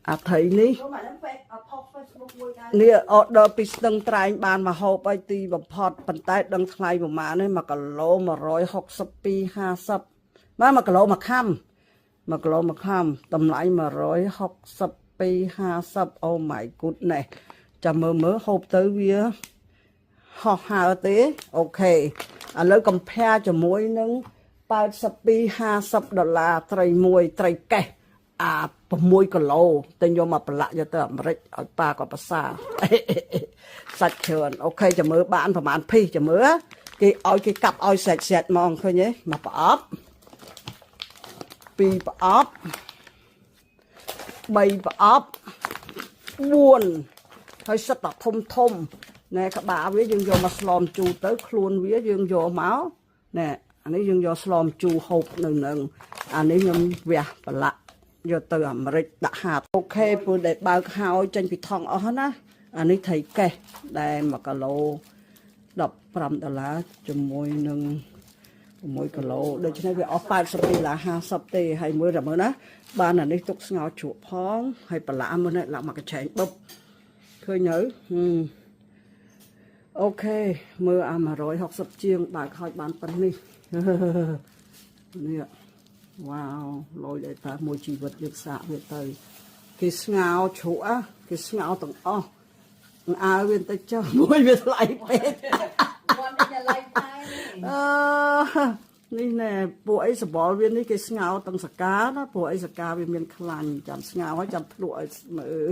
អាថៃនេះ ចូលមកហ្នឹងពេកអត់ផុស Facebook មួយដែរ នេះ order ពីស្ទឹងត្រែងបានមកហូបឲ្យទីបំផុតប៉ុន្តែដឹងថ្លៃប្រហែលនេះ1គីឡូ162.50បាទ1គីឡូមួយខាំ1គីឡូមួយខាំតម្លៃ162.50 Oh my goodness ចាំមើលមើលហូបទៅវាហោះហើរទេ OK ឥឡូវ compare ជាមួយនឹង82.50ដុល្លារត្រីមួយត្រីកេះអា6គីឡូតែយកមកប្រឡាក់យកទៅអាមេរិកឲ្យប៉ាក៏ប្រសា សាច់ច្រើន OK ចាំមើលបានប្រហែល piece ចាំមើលគេឲ្យគេកាប់ឲ្យសាច់សាច់ហ្មងឃើញទេមកប្រអប់ពីរប្រអប់បីប្រអប់4ហើយសិតតែធំធំណែក្បាលវាយើងយកមកស្លមជូរទៅខ្លួនវាយើងយកមកណែអានេះយើងយកស្លមជូរហូបនៅនឹងអានេះខ្ញុំវះប្រឡាក់យកទៅអាមេរិកដាក់ហា OK ព្រោះដែលបើកហើយចេញពីថង់អស់ណាអានេះត្រីកេះដែល1គីឡូ15ដុល្លារជាមួយនឹង6គីឡូដូច្នេះវាអស់82ដុល្លារ50ទេហើយមើលតែមើលណាបានអានេះទុកស្ងោរជ្រក់ផងហើយប្រឡាក់មើលនេះឡាក់មកកញ្ឆែងបឹបឃើញនៅហឹម OK មើលអា160ជាងបើកហើយបានប៉ុណ្នេះ នេះវ៉ាវលយដែរតាមួយជីវិតយើងសាកវាទៅគេស្ងោរជ្រក់អាគេស្ងោរទាំងអស់អើវាបន្តិចចុះមួយវាថ្លៃពេក One in a lifetime. អឺនេះណែពួកអីសបល់វានេះគេស្ងោរទាំងសកាណាពួកអីសកាវាមានខ្លាញ់ចាំស្ងោរហើយចាំភ្លក់ឲ្យមើល